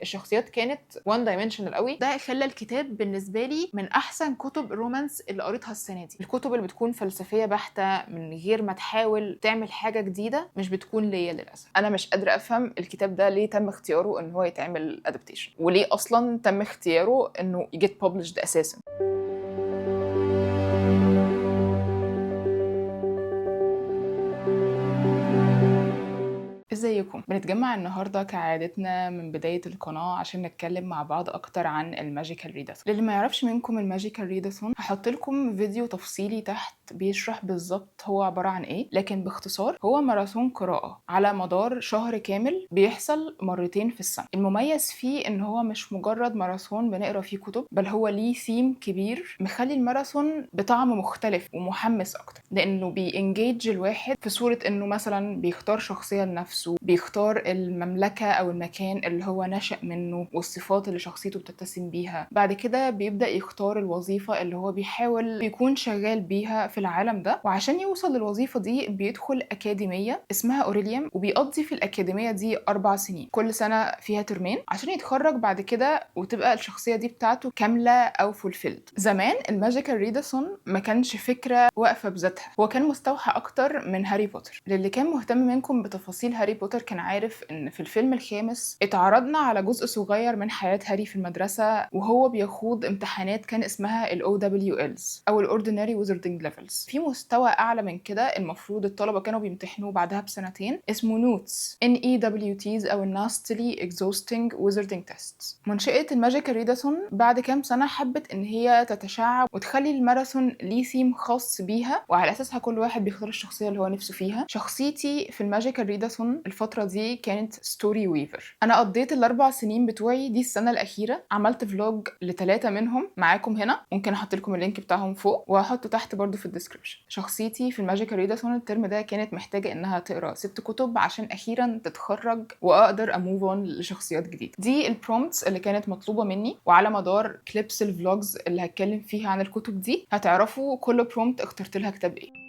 الشخصيات كانت one dimensional قوي. ده خلى الكتاب بالنسبة لي من احسن كتب ال romance اللي قريتها السنة دي. الكتب اللي بتكون فلسفية بحته من غير ما تحاول تعمل حاجة جديدة مش بتكون ليا للاسف. انا مش قادرة افهم الكتاب ده ليه تم اختياره ان هو يتعمل adaptation، وليه اصلا تم اختياره انه ي get published اساسا. ازيكم؟ بنتجمع النهارده كعادتنا من بداية القناة عشان نتكلم مع بعض اكتر عن ال magical readathon. للي ما يعرفش منكم ال magical readathon، هحط لكم فيديو تفصيلي تحت بيشرح بالظبط هو عبارة عن ايه، لكن باختصار هو ماراثون قراءة على مدار شهر كامل بيحصل مرتين في السنة. المميز فيه ان هو مش مجرد ماراثون بنقرا فيه كتب، بل هو ليه ثيم كبير مخلي الماراثون بطعم مختلف ومحمس اكتر، لانه بي engage الواحد في صوره انه مثلا بيختار شخصية لنفسه، بيختار المملكة أو المكان اللي هو نشأ منه والصفات اللي شخصيته بتتسم بيها. بعد كده بيبدأ يختار الوظيفة اللي هو بيحاول يكون شغال بيها في العالم ده، وعشان يوصل للوظيفة دي بيدخل أكاديمية اسمها أوريليوم، وبيقضي في الأكاديمية دي 4 سنين، كل سنة فيها ترمين، عشان يتخرج بعد كده وتبقى الشخصية دي بتاعته كاملة أو fulfilled. زمان ال magical readathon ما كانش فكرة واقفة بذاتها، هو كان مستوحى أكتر من هاري بوتر. للي كان مهتم منكم بتفاصيل هاري بوتر كان عارف ان في الفيلم الخامس اتعرضنا على جزء صغير من حياة هاري في المدرسة وهو بيخوض امتحانات كان اسمها ال OWLs او ال Ordinary Wizarding Levels. في مستوى اعلى من كده المفروض الطلبة كانوا بيمتحنوه بعدها بسنتين اسمه NEWTs NEWTs او Nastily Exhausting Wizarding Tests. منشئة ال magical readathon بعد كام سنة حبت ان هي تتشعب وتخلي الماراثون ليه ثيم خاص بيها، وعلى اساسها كل واحد بيختار الشخصية اللي هو نفسه فيها. شخصيتي في ال magical readathon الفترة دي كانت story weaver. أنا قضيت ال4 سنين بتوعي دي السنة الأخيرة عملت vlog ل3 منهم معاكم هنا، ممكن أحط لكم ال link بتاعهم فوق وهحطه تحت برضو في ال description. شخصيتي في ال magical readathon الترم ده كانت محتاجة إنها تقرأ 6 كتب عشان أخيرا تتخرج وأقدر أ move on لشخصيات جديدة. دي ال prompts اللي كانت مطلوبة مني، وعلى مدار clips ال vlogs اللي هتكلم فيها عن الكتب دي هتعرفوا كل prompt اخترت لها كتاب ايه.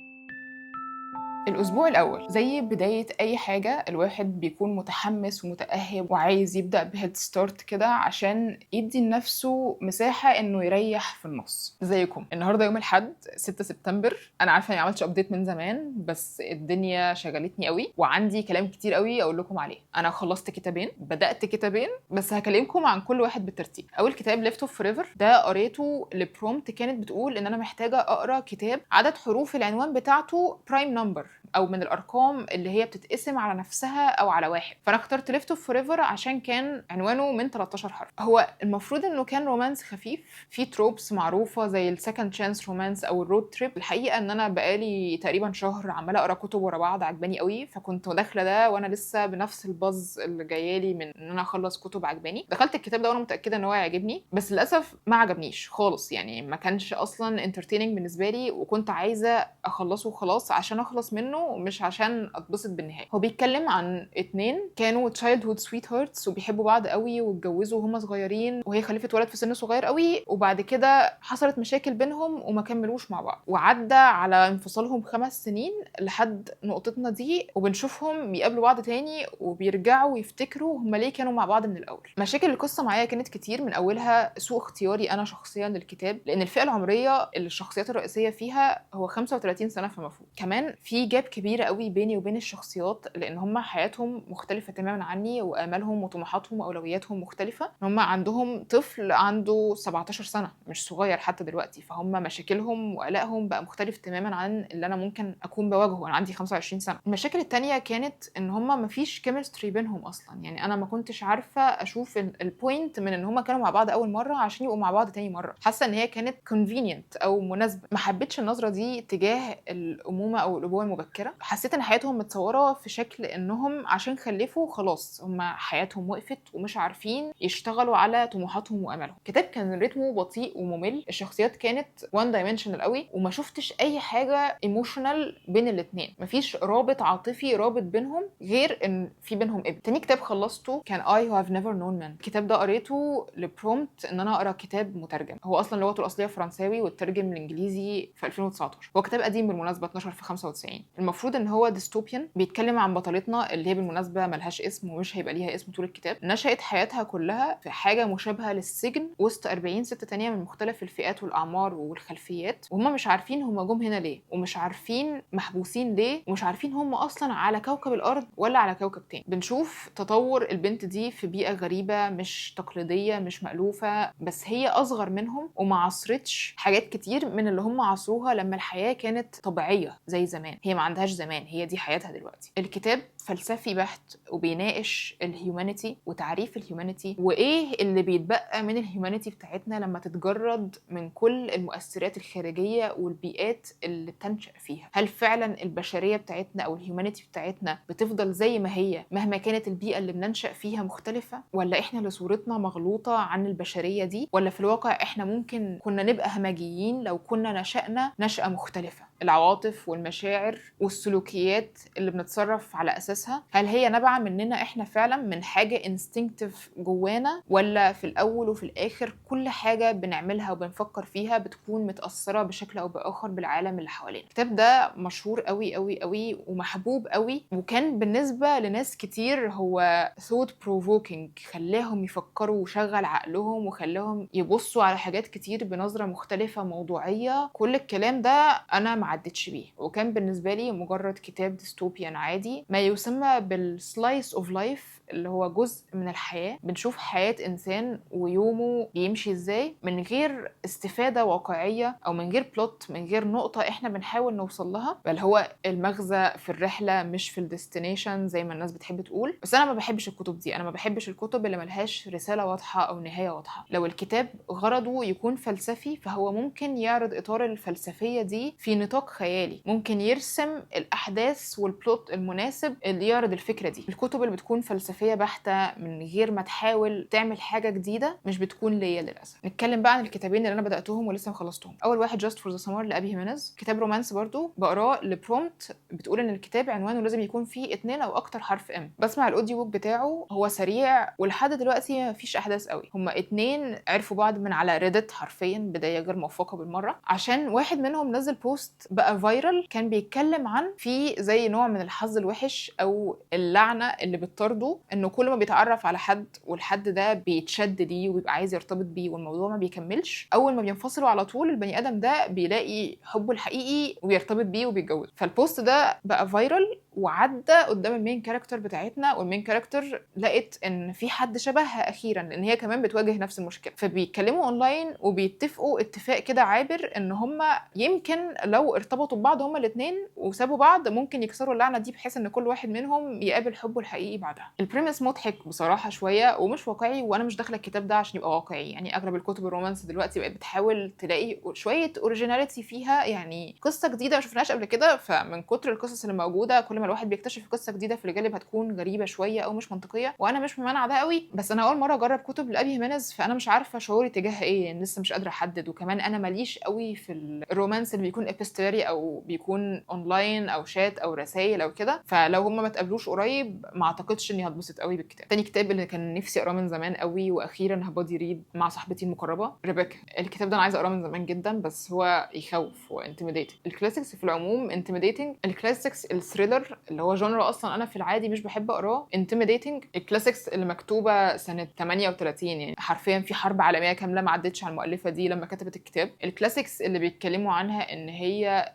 الأسبوع الأول زي بداية أي حاجة الواحد بيكون متحمس ومتأهب وعايز يبدأ ب head start كده عشان يدي لنفسه مساحة إنه يريح في النص. زيكم النهاردة يوم الأحد 6 سبتمبر. أنا عارفة إني ما عملتش update من زمان، بس الدنيا شغلتني قوي وعندي كلام كتير قوي أقول لكم عليه. أنا خلصت كتابين، بدأت كتابين، بس هكلمكم عن كل واحد بالترتيب. أول كتاب Left Off Forever ده قريته ل prompt كانت بتقول إن أنا محتاجة أقرأ كتاب عدد حروف العنوان بتاعته prime number او من الارقام اللي هي بتتقسم على نفسها او على واحد، فانا اخترت Left Off Forever عشان كان عنوانه من 13 حرف. هو المفروض انه كان romance خفيف في tropes معروفة زي ال second chance romance او ال road trip. الحقيقة ان انا بقالي تقريبا شهر عماله اقرا كتب ورا بعض عجباني قوي، فكنت داخله ده وانا لسه بنفس ال buzz اللي جايالي من ان انا اخلص كتب عجباني. دخلت الكتاب ده وانا متاكدة ان هو هيعجبني، بس للاسف ما عجبنيش خالص، يعني ما كانش اصلا entertaining بالنسبة لي، وكنت عايزه اخلصه وخلاص عشان اخلص منه مش عشان اتبسط بالنهاية. هو بيتكلم عن اتنين كانوا childhood sweethearts وبيحبوا بعض قوي واتجوزوا وهم صغيرين، وهي خلفت ولد في سن صغير قوي، وبعد كده حصلت مشاكل بينهم وما كملوش مع بعض، وعدى على انفصالهم 5 سنين لحد نقطتنا دي، وبنشوفهم بيقابلوا بعض تاني وبيرجعوا يفتكروا هما ليه كانوا مع بعض من الاول. مشاكل القصة معايا كانت كتير، من اولها سوء اختياري انا شخصيا للكتاب، لان الفئة العمرية اللي الشخصيات الرئيسية فيها هو 35 سنة فما فوق. كمان في gap كبيرة قوي بيني وبين الشخصيات، لان هم حياتهم مختلفة تماما عني، وامالهم وطموحاتهم واولوياتهم مختلفة. هم عندهم طفل عنده 17 سنة مش صغير حتى دلوقتي، فهم مشاكلهم وقلقهم بقى مختلف تماما عن اللي انا ممكن اكون بواجهه، انا عندي 25 سنة. المشاكل التانية كانت ان هم مفيش chemistry بينهم اصلا، يعني انا ما كنتش عارفه اشوف ال point من ان هم كانوا مع بعض اول مرة عشان يبقوا مع بعض تاني مرة. حاسه ان هي كانت convenient او مناسبة. ما حبيتش النظرة دي تجاه الامومة او الابوة المبكرة. حسيت ان حياتهم متصورة في شكل انهم عشان خلفوا خلاص هم حياتهم وقفت ومش عارفين يشتغلوا على طموحاتهم وامالهم. الكتاب كان رتمه بطيء وممل، الشخصيات كانت one dimensional قوي، وما شفتش اي حاجة emotional بين الاثنين، مفيش رابط عاطفي رابط بينهم غير ان في بينهم ابن. تاني كتاب خلصته كان I Who Have Never Known Men. الكتاب ده قريته ل prompt ان انا اقرا كتاب مترجم، هو اصلا لغته الاصلية فرنساوي واترجم لانجليزي في 2019. هو كتاب قديم بالمناسبة، 12 في 95. المفروض المفروض ان هو dystopian، بيتكلم عن بطلتنا اللي هي بالمناسبة ملهاش اسم ومش هيبقى ليها اسم طول الكتاب. نشأت حياتها كلها في حاجة مشابهة للسجن وسط 40 ست تانية من مختلف الفئات والاعمار والخلفيات، وهم مش عارفين هم جم هنا ليه، ومش عارفين محبوسين ليه، ومش عارفين هم اصلا على كوكب الارض ولا على كوكب تاني. بنشوف تطور البنت دي في بيئة غريبة مش تقليدية مش مألوفة، بس هي اصغر منهم وما عاصرتش حاجات كتير من اللي هم عاصروها لما الحياة كانت طبيعية زي زمان. هي ما عندهاش زمان، هي دي حياتها دلوقتي. الكتاب فلسفي بحت وبيناقش ال humanity وتعريف ال humanity وايه اللي بيتبقى من ال humanity بتاعتنا لما تتجرد من كل المؤثرات الخارجية والبيئات اللي بتنشأ فيها. هل فعلا البشرية بتاعتنا او ال humanity بتاعتنا بتفضل زي ما هي مهما كانت البيئة اللي بننشأ فيها مختلفة، ولا احنا اللي صورتنا مغلوطة عن البشرية دي، ولا في الواقع احنا ممكن كنا نبقى همجيين لو كنا نشأنا نشأة مختلفة؟ العواطف والمشاعر والسلوكيات اللي بنتصرف على اساسها، هل هي نابعة مننا احنا فعلا من حاجة instinctive جوانا، ولا في الاول وفي الاخر كل حاجة بنعملها وبنفكر فيها بتكون متاثرة بشكل او باخر بالعالم اللي حوالينا؟ الكتاب ده مشهور قوي قوي قوي ومحبوب قوي، وكان بالنسبة لناس كتير هو thought provoking، خلاهم يفكروا وشغل عقلهم وخلاهم يبصوا على حاجات كتير بنظره مختلفة موضوعية. كل الكلام ده انا ما عدتش بيه، وكان بالنسبة لي مجرد كتاب dystopian عادي، ما يسمى بال slice of life اللي هو جزء من الحياة. بنشوف حياة انسان ويومه بيمشي ازاي من غير استفاده واقعية او من غير plot، من غير نقطة احنا بنحاول نوصل لها، بل هو المغزى في الرحلة مش في ال destination زي ما الناس بتحب تقول. بس انا ما بحبش الكتب دي، انا ما بحبش الكتب اللي ملهاش رسالة واضحة او نهاية واضحة. لو الكتاب غرضه يكون فلسفي فهو ممكن يعرض اطار الفلسفية دي في نطاق خيالي، ممكن يرسم الاحداث وال plot المناسب اللي يعرض الفكرة دي. الكتب اللي بتكون فلسفية بحته من غير ما تحاول تعمل حاجة جديدة مش بتكون ليا للاسف. نتكلم بقى عن الكتابين اللي انا بداتهم ولسه ما خلصتهم. اول واحد Just for the Summer لابي هيمينيز، كتاب romance برضو بقراه ل prompt بتقول ان الكتاب عنوانه لازم يكون فيه اتنين او اكتر حرف M. بسمع ال audio book بتاعه، هو سريع ولحد دلوقتي مفيش احداث قوي. هما اتنين عرفوا بعض من على Reddit حرفيا، بداية غير موفقة بالمرة، عشان واحد منهم نزل post بقى viral كان بيتكلم عن في زي نوع من الحظ الوحش او اللعنة اللي بتطارده، انه كل ما بيتعرف على حد والحد ده بيتشد ليه وبيبقى عايز يرتبط بيه والموضوع ما بيكملش، اول ما بينفصلوا على طول البني ادم ده بيلاقي حبه الحقيقي وبيرتبط بيه وبيتجوز. فال post ده بقى viral وعدى قدام ال main character بتاعتنا، وال main character لقت ان في حد شبهها اخيرا لان هي كمان بتواجه نفس المشكلة. فبيتكلموا اونلاين وبيتفقوا اتفاق كده عابر ان هما يمكن لو ارتبطوا ببعض هما الاثنين وسابوا بعض ممكن يكسروا اللعنة دي، بحيث ان كل واحد منهم يقابل حبه الحقيقي بعدها. ال premise مضحك بصراحة شوية ومش واقعي، وانا مش داخله الكتاب ده عشان يبقى واقعي. يعني اغلب الكتب ال romance دلوقتي بقت بتحاول تلاقي شوية originality فيها، يعني قصة جديدة ما شفناهاش قبل كده. فمن كتر القصص اللي موجودة كل ما الواحد بيكتشف قصة جديدة في الغالب هتكون غريبة شوية او مش منطقية، وانا مش ممانعه ده قوي. بس انا اول مرة اجرب كتب لابي هيمينيز، فانا مش عارفه شعوري تجاهها ايه، يعني لسه مش قادرة احدد. وكمان انا ماليش قوي في ال romance اللي بيكون epistolary او بيكون اونلاين او شات او رسائل او كده، فلو هما ما تقابلوش قريب ما اعتقدش اني هتبسط قوي بالكتاب. تاني كتاب اللي كان نفسي اقراه من زمان قوي واخيرا ه buddy read مع صاحبتي المقربة ريبيكا. الكتاب ده انا عايزه اقراه من زمان جدا، بس هو يخوف، هو intimidating. ال classics في العموم intimidating، ال classics ال thriller اللي هو genre اصلا انا في العادي مش بحب اقراه intimidating. ال classics اللي مكتوبة سنة 38، يعني حرفيا في حرب عالمية كاملة ما عدتش على المؤلفة دي لما كتبت الكتاب. ال classics اللي بيتكلموا عنها ان هي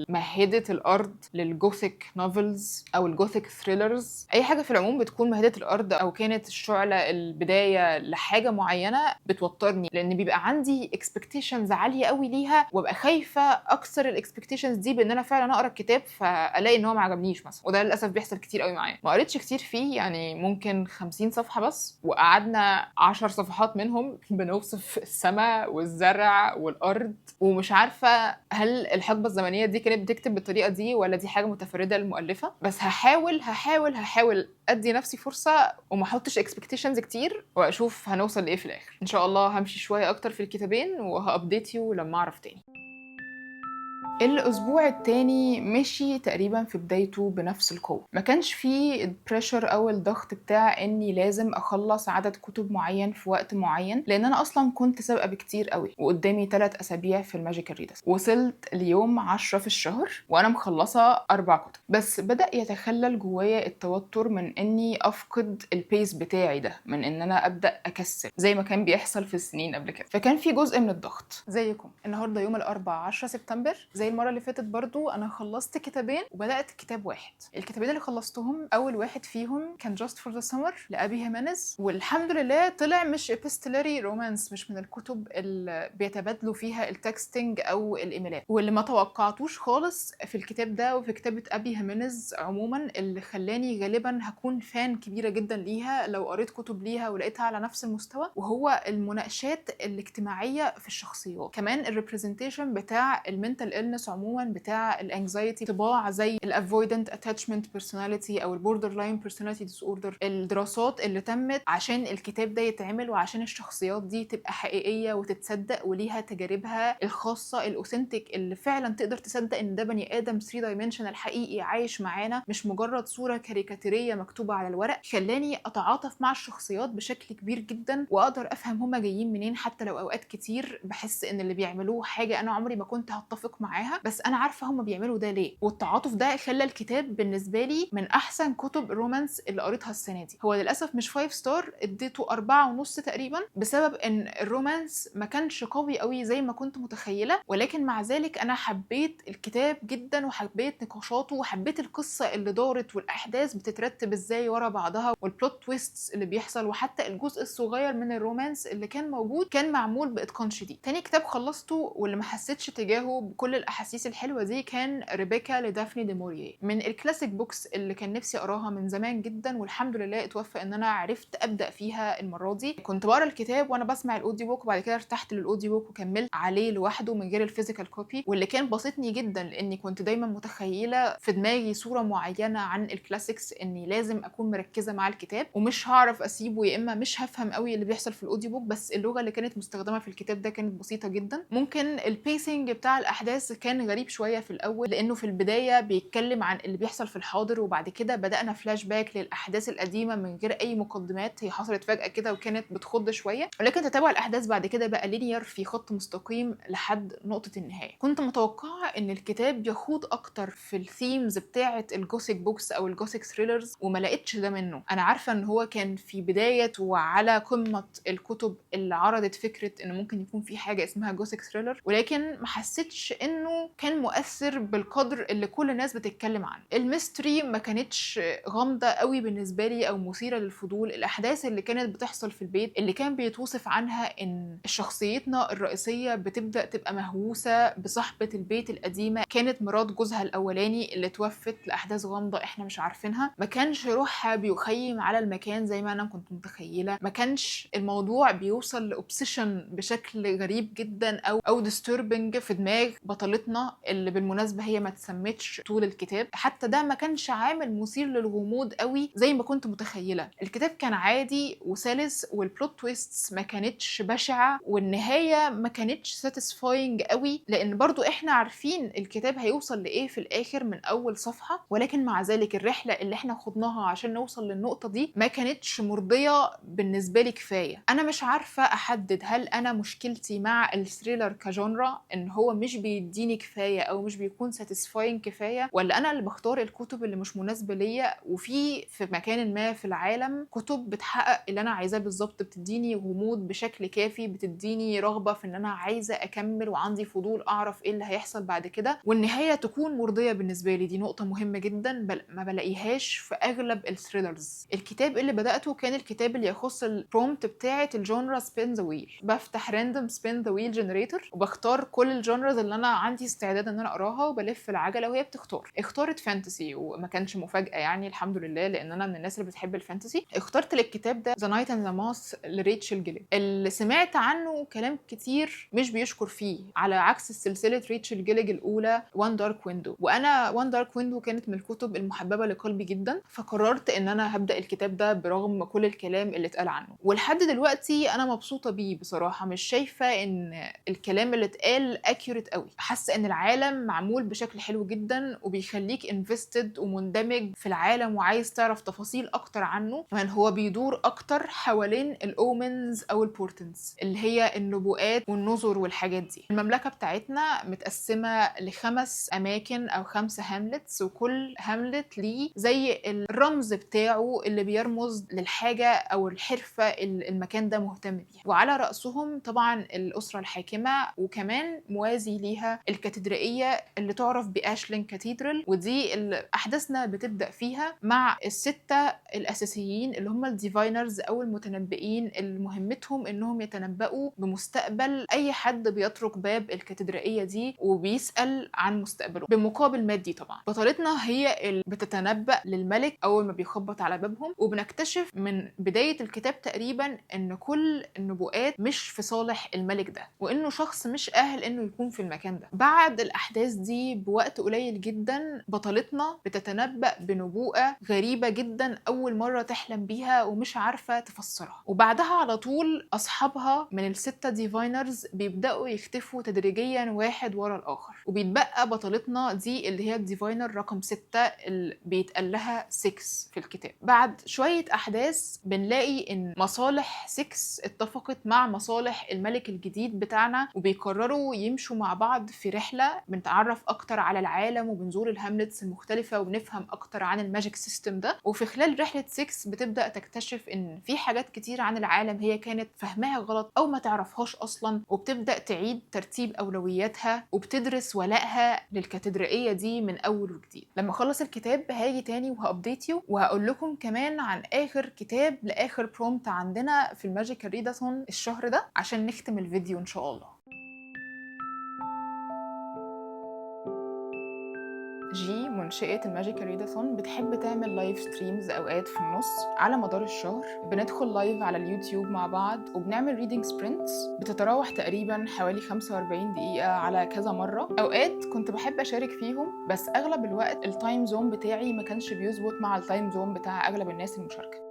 مهدت الارض لل gothic novels او ال gothic thrillers، اي حاجة في العموم بتكون مهدت الارض او كانت الشعلة البداية لحاجة معينة بتوترني، لان بيبقى عندي expectations عالية قوي ليها، وابقى خايفة اكسر ال expectations دي بان انا فعلا اقرا الكتاب فالاقي ان هو ما عجبنيش مثلا. وده للاسف بيحصل كتير قوي معايا. ما قريتش كتير فيه، يعني ممكن 50 صفحة بس، وقعدنا 10 صفحات منهم بنوصف السماء والزرع والارض، ومش عارفه هل الحقبة الزمنية دي كانت بتكتب بالطريقة دي ولا دي حاجة متفردة للمؤلفه. بس هحاول هحاول هحاول ادي نفسي فرصة وما احطش expectations كتير، واشوف هنوصل لايه في الاخر. ان شاء الله همشي شوية اكتر في الكتابين وه update you لما اعرف تاني. الأسبوع التاني مشي تقريبا في بدايته بنفس القوة، ما كانش فيه ال pressure أو الضغط بتاع إني لازم أخلص عدد كتب معين في وقت معين، لأن أنا أصلا كنت سابقة بكتير قوي وقدامي 3 أسابيع في ال magical readathon. وصلت ليوم 10 في الشهر وأنا مخلصة 4 كتب، بس بدأ يتخلل جوايا التوتر من إني أفقد ال pace بتاعي ده، من إن أنا أبدأ أكسل زي ما كان بيحصل في السنين قبل كده، فكان في جزء من الضغط. زيكم النهارده يوم الأربعاء 10 سبتمبر، زي المرة اللي فاتت برضو انا خلصت كتابين وبدات كتاب واحد. الكتابين اللي خلصتهم، اول واحد فيهم كان Just for the Summer لابي هيمانز، والحمد لله طلع مش epistolary romance، مش من الكتب اللي بيتبادلوا فيها ال texting او الايميلات. واللي ما توقعتوش خالص في الكتاب ده وفي كتابه ابي هيمانز عموما، اللي خلاني غالبا هكون fan كبيرة جدا ليها لو قريت كتب ليها ولقيتها على نفس المستوى، وهو المناقشات الاجتماعية في الشخصيات، كمان ال representation بتاع ال mental illness عموما، بتاع ال anxiety، طباع زي ال avoidant attachment personality او ال borderline personality disorder. الدراسات اللي تمت عشان الكتاب ده يتعمل وعشان الشخصيات دي تبقى حقيقية وتتصدق وليها تجاربها الخاصة ال authentic، اللي فعلا تقدر تصدق ان ده بني ادم 3 dimensional حقيقي عايش معانا، مش مجرد صوره كاريكاتيريه مكتوبة على الورق، خلاني اتعاطف مع الشخصيات بشكل كبير جدا واقدر افهم هما جايين منين، حتى لو اوقات كتير بحس ان اللي بيعملوه حاجة انا عمري ما كنت هتفق معاها، بس انا عارفه هما بيعملوا ده ليه. والتعاطف ده خلى الكتاب بالنسبة لي من احسن كتب ال romance اللي قريتها السنة دي. هو للاسف مش 5 star، اديته 4.5 تقريبا، بسبب ان ال romance ما كانش قوي قوي زي ما كنت متخيله، ولكن مع ذلك انا حبيت الكتاب جدا وحبيت نقاشاته وحبيت القصة اللي دارت والاحداث بتترتب ازاي ورا بعضها وال plot twists اللي بيحصل، وحتى الجزء الصغير من ال romance اللي كان موجود كان معمول باتقان شديد. تاني كتاب خلصته واللي ما حسيتش تجاهه بكل الاحاسيس الحلوة دي كان ريبيكا لدافني دي موريه، من ال classic books اللي كان نفسي اقراها من زمان جدا، والحمد لله اتوفق ان انا عرفت ابدا فيها المرة دي. كنت بقرا الكتاب وانا بسمع ال audio book، وبعد كده ارتحت لل audio book وكملت عليه لوحده من غير ال physical copy، واللي كان بسطني جدا لاني كنت دايما متخيله في دماغي صوره معينة عن ال classics، اني لازم اكون مركزه مع الكتاب ومش هعرف اسيبه، يا اما مش هفهم قوي اللي بيحصل في ال audio book. بس اللغة اللي كانت مستخدمة في الكتاب ده كانت بسيطة جدا. ممكن ال pacing بتاع الاحداث كان غريب شوية في الاول، لانه في البداية بيتكلم عن اللي بيحصل في الحاضر، وبعد كده بدانا فلاش باك للاحداث القديمة من غير اي مقدمات، هي حصلت فجاة كده وكانت بتخض شويه، ولكن تتابع الاحداث بعد كده بقى linear في خط مستقيم لحد نقطة النهاية. كنت متوقعه ان الكتاب يخوض اكتر في ال themes بتاعه ال gothic books او ال gothic thrillers، وما لقيتش ده منه. انا عارفه ان هو كان في بداية وعلى قمة الكتب اللي عرضت فكرة ان ممكن يكون في حاجة اسمها gothic thriller، ولكن ما حسيتش انه كان مؤثر بالقدر اللي كل الناس بتتكلم عنه. ال mystery ما كانتش غامضة قوي بالنسبة لي او مثيرة للفضول. الاحداث اللي كانت بتحصل في البيت اللي كان بيتوصف عنها ان شخصيتنا الرئيسية بتبدا تبقى مهووسه بصاحبه البيت القديمه، كانت مرات جوزها الاولاني اللي توفت لاحداث غامضة احنا مش عارفينها، ما كانش روحها بيخيم على المكان زي ما انا كنت متخيله، ما كانش الموضوع بيوصل ل obsession بشكل غريب جدا او disturbing في دماغ بطلتنا، اللي بالمناسبة هي ما تسمتش طول الكتاب. حتى ده ما كانش عامل مثير للغموض قوي زي ما كنت متخيله. الكتاب كان عادي وسلس، وال plot twists ما كانتش بشعه، والنهاية ما كانتش satisfying قوي، لان برضو احنا عارفين الكتاب هيوصل لايه في الاخر من اول صفحه، ولكن مع ذلك الرحلة اللي احنا خضناها عشان نوصل للنقطة دي ما كانتش مرضية بالنسبة لي كفاية. انا مش عارفه احدد هل انا مشكلتي مع ال thriller ك genre ان هو مش بيديني كفاية او مش بيكون satisfying كفايه، ولا انا اللي بختار الكتب اللي مش مناسبة ليا، وفي مكان ما في العالم كتب بتحقق اللي انا عايزاه بالظبط، بتديني غموض بشكل كافي، بتديني رغبة في ان انا عايزه اكمل وعندي فضول اعرف ايه اللي هيحصل بعد كده، والنهاية تكون مرضية بالنسبة لي. دي نقطة مهمة جدا بل ما بلاقيهاش في اغلب ال thrillers. الكتاب اللي بداته كان الكتاب اللي يخص ال prompt بتاعه ال genre spin the wheel. بفتح random spin the wheel generator وبختار كل ال genres اللي انا عندي استعداد ان انا اقراها، وبلف العجلة وهي بتختار. اختارت fantasy، وما كانش مفاجاة يعني الحمد لله، لان انا من الناس اللي بتحب ال fantasy. اخترت للكتاب ده The Knight and the Moth لريتشل جيليج، اللي سمعت عنه كلام كتير مش بيشكر فيه، على عكس سلسلة ريتشل جيليج الاولى One Dark Window. وانا One Dark Window كانت من الكتب المحببة لقلبي جدا، فقررت ان انا هبدا الكتاب ده برغم كل الكلام اللي اتقال عنه، ولحد دلوقتي انا مبسوطة بيه بصراحه. مش شايفه ان الكلام اللي اتقال accurate قوي، حاسه حاسه ان العالم معمول بشكل حلو جدا وبيخليك invested ومندمج في العالم وعايز تعرف تفاصيل اكتر عنه. كمان هو بيدور اكتر حوالين ال omens او ال portents اللي هي النبوءات والنذر والحاجات دي. المملكة بتاعتنا متقسمه ل5 اماكن او 5 hamlets، وكل hamlet ليه زي الرمز بتاعه اللي بيرمز للحاجة او الحرفة اللي المكان ده مهتم بيها، وعلى راسهم طبعا الاسرة الحاكمة، وكمان موازي ليها الكاتدرائيه اللي تعرف ب Aisling Cathedral، ودي اللي احداثنا بتبدا فيها مع الستة الاساسيين اللي هم ال diviners او المتنبئين اللي مهمتهم انهم يتنبؤوا بمستقبل اي حد بيطرق باب الكاتدرائيه دي وبيسال عن مستقبله بمقابل مادي. طبعا بطلتنا هي اللي بتتنبأ للملك اول ما بيخبط على بابهم، وبنكتشف من بداية الكتاب تقريبا ان كل النبوءات مش في صالح الملك ده، وانه شخص مش اهل انه يكون في المكان ده. بعد الاحداث دي بوقت قليل جدا بطلتنا بتتنبأ بنبوءه غريبة جدا اول مرة تحلم بيها ومش عارفه تفسرها، وبعدها على طول اصحابها من ال6 diviners بيبداوا يختفوا تدريجيا واحد ورا الاخر، وبيتبقى بطلتنا دي اللي هي ال diviner رقم 6 اللي بيتقال لها 6 في الكتاب. بعد شوية احداث بنلاقي ان مصالح 6 اتفقت مع مصالح الملك الجديد بتاعنا، وبيقرروا يمشوا مع بعض في رحله بنتعرف اكتر على العالم وبنزور ال hamlets المختلفة وبنفهم اكتر عن ال magic system ده. وفي خلال رحله 6 بتبدا تكتشف ان في حاجات كتير عن العالم هي كانت فهمها غلط او ما تعرفهاش اصلا، وبتبدا تعيد ترتيب اولوياتها وبتدرس ولائها للكاتدرائيه دي من اول وجديد. لما اخلص الكتاب هاجي تاني وه update you وهقول لكم كمان عن اخر كتاب لاخر prompt عندنا في ال magical readathon الشهر ده عشان نختم الفيديو ان شاء الله. جي منشئة ال magical readathon بتحب تعمل live streams اوقات في النص على مدار الشهر. بندخل live على اليوتيوب مع بعض وبنعمل reading sprints بتتراوح تقريبا حوالي 45 دقيقة على كذا مرة. اوقات كنت بحب اشارك فيهم، بس اغلب الوقت ال time zone بتاعي ما كانش بيظبط مع ال time zone بتاع اغلب الناس المشاركة.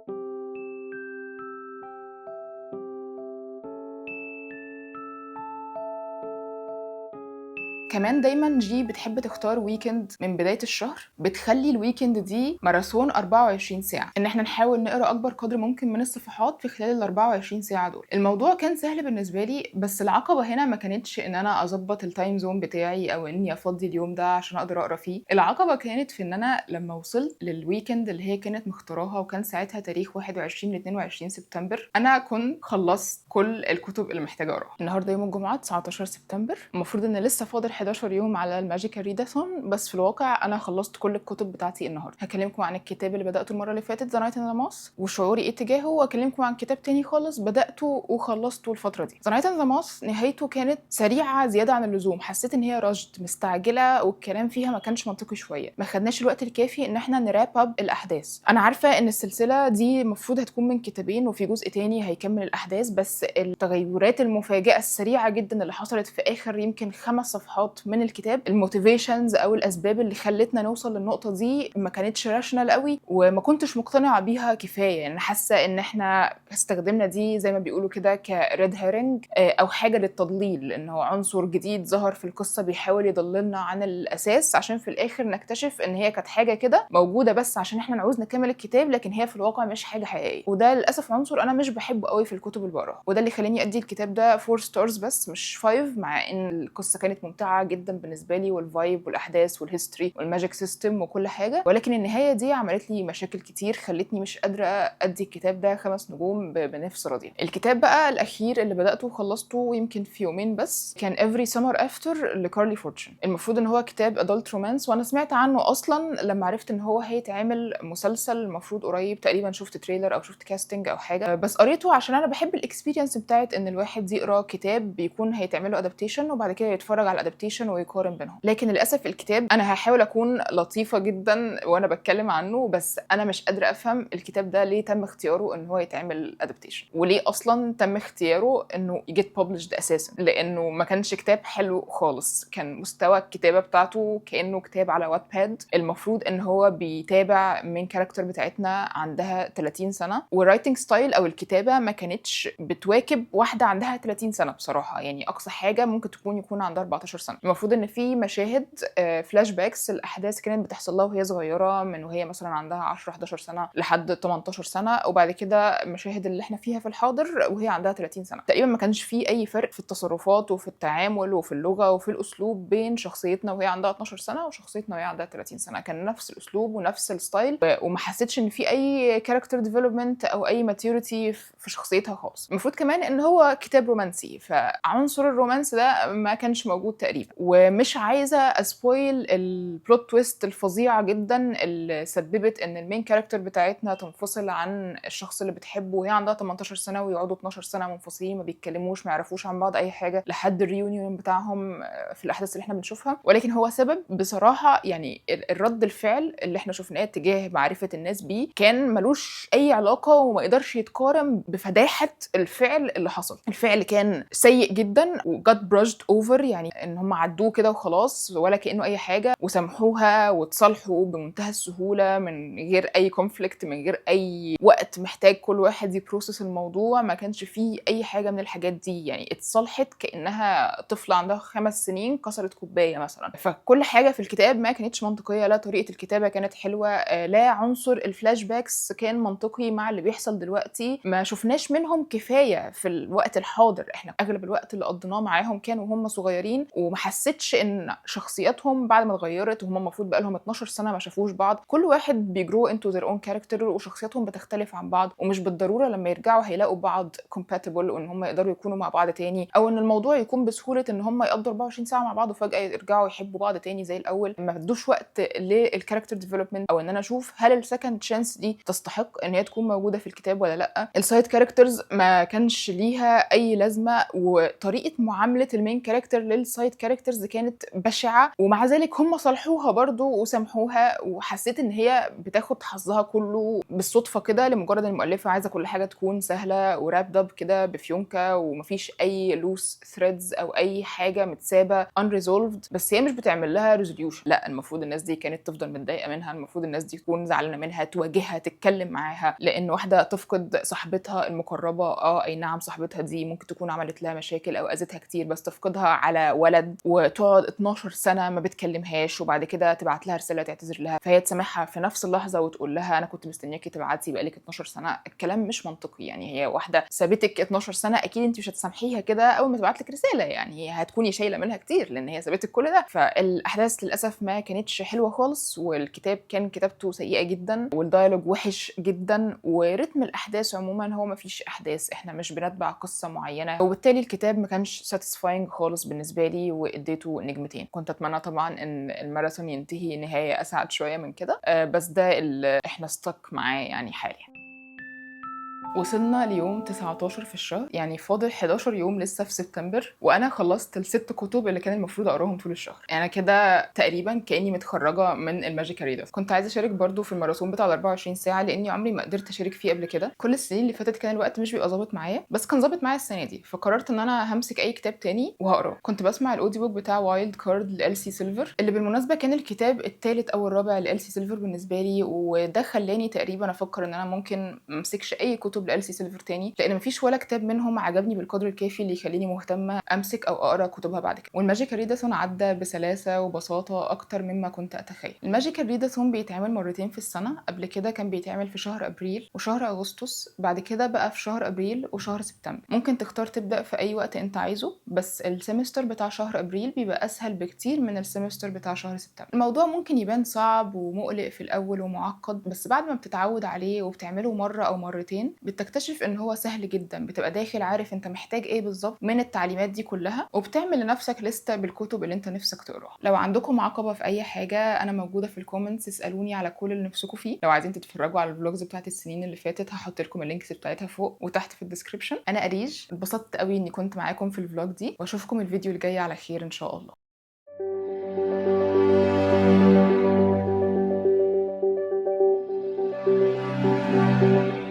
كمان دايما جي بتحب تختار weekend من بداية الشهر، بتخلي ال weekend دي ماراثون 24 ساعة، ان احنا نحاول نقرا اكبر قدر ممكن من الصفحات في خلال ال 24 ساعة دول. الموضوع كان سهل بالنسبة لي، بس العقبة هنا ما كانتش ان انا اظبط ال time zone بتاعي او اني افضي اليوم ده عشان اقدر اقرا فيه. العقبة كانت في ان انا لما وصلت لل weekend اللي هي كانت مختاراها وكان ساعتها تاريخ 21 ل 22 سبتمبر، انا كنت خلصت كل الكتب اللي محتاجه اقراها. النهارده يوم الجمعة 19 سبتمبر، المفروض ان لسه فاضل 11 يوم على ال magical readathon، بس في الواقع انا خلصت كل الكتب بتاعتي النهارده. هكلمكم عن الكتاب اللي بداته المرة اللي فاتت The Knight and the Moth وشعوري ايه تجاهه، واكلمكم عن كتاب تاني خالص بداته وخلصته الفترة دي. The Knight and the Moth نهايته كانت سريعة زيادة عن اللزوم، حسيت ان هي rushed مستعجلة والكلام فيها ما كانش منطقي شوية، ما خدناش الوقت الكافي ان احنا ن wrap up الاحداث. انا عارفه ان السلسلة دي المفروض هتكون من كتابين وفي جزء تاني هيكمل الاحداث، بس التغيرات المفاجئة السريعة جدا اللي حصلت في اخر يمكن 5 صفحات من الكتاب، ال motivations او الاسباب اللي خلتنا نوصل للنقطة دي ما كانتش rational قوي وما كنتش مقتنعة بيها كفاية. يعني حاسه ان احنا استخدمنا دي زي ما بيقولوا كده ك red herring او حاجة للتضليل، ان هو عنصر جديد ظهر في القصة بيحاول يضللنا عن الاساس عشان في الاخر نكتشف ان هي كانت حاجة كده موجودة بس عشان احنا نعوز نكمل الكتاب، لكن هي في الواقع مش حاجة حقيقية. وده للاسف عنصر انا مش بحبه قوي في الكتب اللي بقراها، وده اللي خلاني ادي الكتاب ده 4 stars بس مش 5، مع ان القصة كانت ممتعة جدا بالنسبة لي وال vibe والاحداث وال history وال magic system وكل حاجة، ولكن النهاية دي عملت لي مشاكل كتير خلتني مش قادرة ادي الكتاب ده 5 نجوم بنفس راضية. الكتاب بقى الاخير اللي بداته وخلصته يمكن في يومين بس كان Every Summer After لكارلي فورتشن. المفروض ان هو كتاب adult romance، وانا سمعت عنه اصلا لما عرفت ان هو هيتعمل مسلسل المفروض قريب، تقريبا شفت trailer او شفت casting او حاجة، بس قريته عشان انا بحب ال experience بتاعت ان الواحد يقرا كتاب بيكون هيتعمل له adaptation وبعد كده يتفرج على ال adaptation ويقارن بينهم. لكن للاسف الكتاب انا هحاول اكون لطيفة جدا وانا بتكلم عنه، بس انا مش قادرة افهم الكتاب ده ليه تم اختياره ان هو يتعمل adaptation، وليه اصلا تم اختياره انه ي get published اساسا، لانه ما كانش كتاب حلو خالص. كان مستوى الكتابة بتاعته كانه كتاب على Wattpad. المفروض ان هو بيتابع main character بتاعتنا عندها 30 سنة، وال writing style او الكتابة ما كانتش بتواكب واحدة عندها 30 سنة بصراحة. يعني اقصى حاجة ممكن يكون عندها 14 سنة. سنه. المفروض ان في مشاهد flashbacks، الاحداث كانت بتحصل لها وهي صغيره، من وهي مثلا عندها 10 11 سنة لحد 18 سنه، وبعد كده مشاهد اللي احنا فيها في الحاضر وهي عندها 30 سنة تقريبا. ما كانش في اي فرق في التصرفات وفي التعامل وفي اللغة وفي الاسلوب بين شخصيتنا وهي عندها 12 سنة وشخصيتنا وهي عندها 30 سنه. كان نفس الاسلوب ونفس ال style، وما حسيتش ان في اي character development او اي maturity في شخصيتها خالص. المفروض كمان ان هو كتاب رومانسي، فعنصر ال romance ده ما كانش موجود تقريبا. ومش عايزه ا spoil ال plot twist الفظيعة جدا اللي سببت ان ال main character بتاعتنا تنفصل عن الشخص اللي بتحبه وهي عندها 18 سنه، ويقعدوا 12 سنة منفصلين، ما بيتكلموش، ما يعرفوش عن بعض اي حاجة لحد ال reunion بتاعهم في الاحداث اللي احنا بنشوفها. ولكن هو سبب بصراحه، يعني الرد الفعل اللي احنا شفناه تجاه معرفة الناس بيه كان ملوش اي علاقة وما يقدرش يتقارن بفداحه الفعل اللي حصل. الفعل كان سيء جدا و got brushed over، يعني ان هم عدوه كده وخلاص ولا كانه اي حاجه، وسامحوها وتصالحوا بمنتهى السهولة من غير اي conflict، من غير اي وقت محتاج كل واحد ي process الموضوع. ما كانش فيه اي حاجة من الحاجات دي، يعني اتصالحت كانها طفله عندها 5 سنين كسرت كوباية مثلا. فكل حاجة في الكتاب ما كانتش منطقيه، لا طريقه الكتابة كانت حلوه، لا عنصر ال flashbacks كان منطقي مع اللي بيحصل دلوقتي. ما شفناش منهم كفاية في الوقت الحاضر، احنا اغلب الوقت اللي قضيناه معاهم كانوا وهم صغيرين، وما حسيتش ان شخصياتهم بعد ما اتغيرت وهم المفروض بقى لهم 12 سنة ما شافوش بعض. كل واحد بي grow into their own character وشخصياتهم بتختلف عن بعض، ومش بالضرورة لما يرجعوا هيلاقوا بعض compatible وان هم يقدروا يكونوا مع بعض تاني، او ان الموضوع يكون بسهولة ان هم يقضوا 24 ساعة مع بعض وفجاة يرجعوا يحبوا بعض تاني زي الاول. ما ادوش وقت لل character development او ان انا اشوف هل ال second chance دي تستحق ان هي تكون موجودة في الكتاب ولا لا. ال side characters ما كانش ليها اي لازمه، وطريقه معاملة ال main character لل side characters كانت بشعه، ومع ذلك هم صالحوها برضو وسامحوها. وحسيت ان هي بتاخد حظها كله بالصدفة كده، لمجرد ان المؤلفة عايزه كل حاجة تكون سهلة و wrapped up كده بفيونكه، ومفيش اي loose threads او اي حاجة متسابه unresolved، بس هي مش بتعمل لها resolution. لا، المفروض الناس دي كانت تفضل متضايقة منها، المفروض الناس دي تكون زعلانة منها، تواجهها، تتكلم معاها. لان واحدة تفقد صاحبتها المقربه، اي نعم صاحبتها دي ممكن تكون عملت لها مشاكل او اذتها كتير، بس تفقدها على ولد وتقعد 12 سنة ما بتكلمهاش، وبعد كده تبعت لها رسالة تعتذر لها، فهي تسامحها في نفس اللحظة وتقول لها انا كنت مستنياكي تبعتي بقالك 12 سنه. الكلام مش منطقي. يعني هي واحدة سابتك 12 سنه، اكيد انت مش هتسامحيها كده اول ما تبعت لك رساله، يعني هتكوني شايله منها كتير لان هي سابتك كل ده. فالاحداث للاسف ما كانتش حلوة خالص، والكتاب كان كتابته سيئه جدا، وال dialogue وحش جدا، ورتم الاحداث عموما هو ما فيش احداث، احنا مش بنتبع قصة معينه، وبالتالي الكتاب ما كانش satisfying خالص بالنسبة لي، واديته نجمتين. كنت اتمنى طبعا ان الماراثون ينتهي نهاية اسعد شوية من كده، بس ده اللي احنا stuck معاه يعني حاليا. وصلنا ليوم 19 في الشهر، يعني فاضل 11 يوم لسه في سبتمبر، وانا خلصت الست كتب اللي كان المفروض اقراهم طول الشهر. يعني انا كده تقريبا كاني متخرجة من ال magical readathon. كنت عايزه اشارك برضو في الماراثون بتاع ال 24 ساعه، لاني عمري ما قدرت اشارك فيه قبل كده. كل السنين اللي فاتت كان الوقت مش بيبقى ظابط معايا، بس كان ظابط معايا السنة دي، فقررت ان انا همسك اي كتاب تاني وهقراه. كنت بسمع ال audiobook بتاع Wild Card ل Elsie Silver، اللي بالمناسبة كان الكتاب الثالث او الرابع ل Elsie Silver بالنسبة لي، وده خلاني تقريبا افكر ان انا ممكن ما امسكش اي كتب ل Elsie Silver تاني، لان مفيش ولا كتاب منهم عجبني بالقدر الكافي اللي يخليني مهتمة امسك او اقرا كتبها بعد كده. وال magical readathon عدى بسلاسة وبساطة اكتر مما كنت اتخيل. ال magical readathon بيتعمل مرتين في السنه، قبل كده كان بيتعمل في شهر ابريل وشهر اغسطس، بعد كده بقى في شهر ابريل وشهر سبتمبر. ممكن تختار تبدا في اي وقت انت عايزه، بس ال semester بتاع شهر ابريل بيبقى اسهل بكتير من ال semester بتاع شهر سبتمبر. الموضوع ممكن يبان صعب ومقلق في الاول ومعقد، بس بعد ما بتتعود عليه وبتعمله مرة او مرتين بتكتشف ان هو سهل جدا. بتبقى داخل عارف انت محتاج ايه بالظبط من التعليمات دي كلها، وبتعمل لنفسك لستة بالكتب اللي انت نفسك تقراها. لو عندكم عقبه في اي حاجة انا موجودة في ال comments، اسالوني على كل اللي نفسكم فيه. لو عايزين تتفرجوا على ال vlogs بتاعت السنين اللي فاتت هحط لكم ال links بتاعتها فوق وتحت في ال description. انا اريج، اتبسطت قوي اني كنت معاكم في ال vlog دي، واشوفكم الفيديو الجاي على خير ان شاء الله. thank you.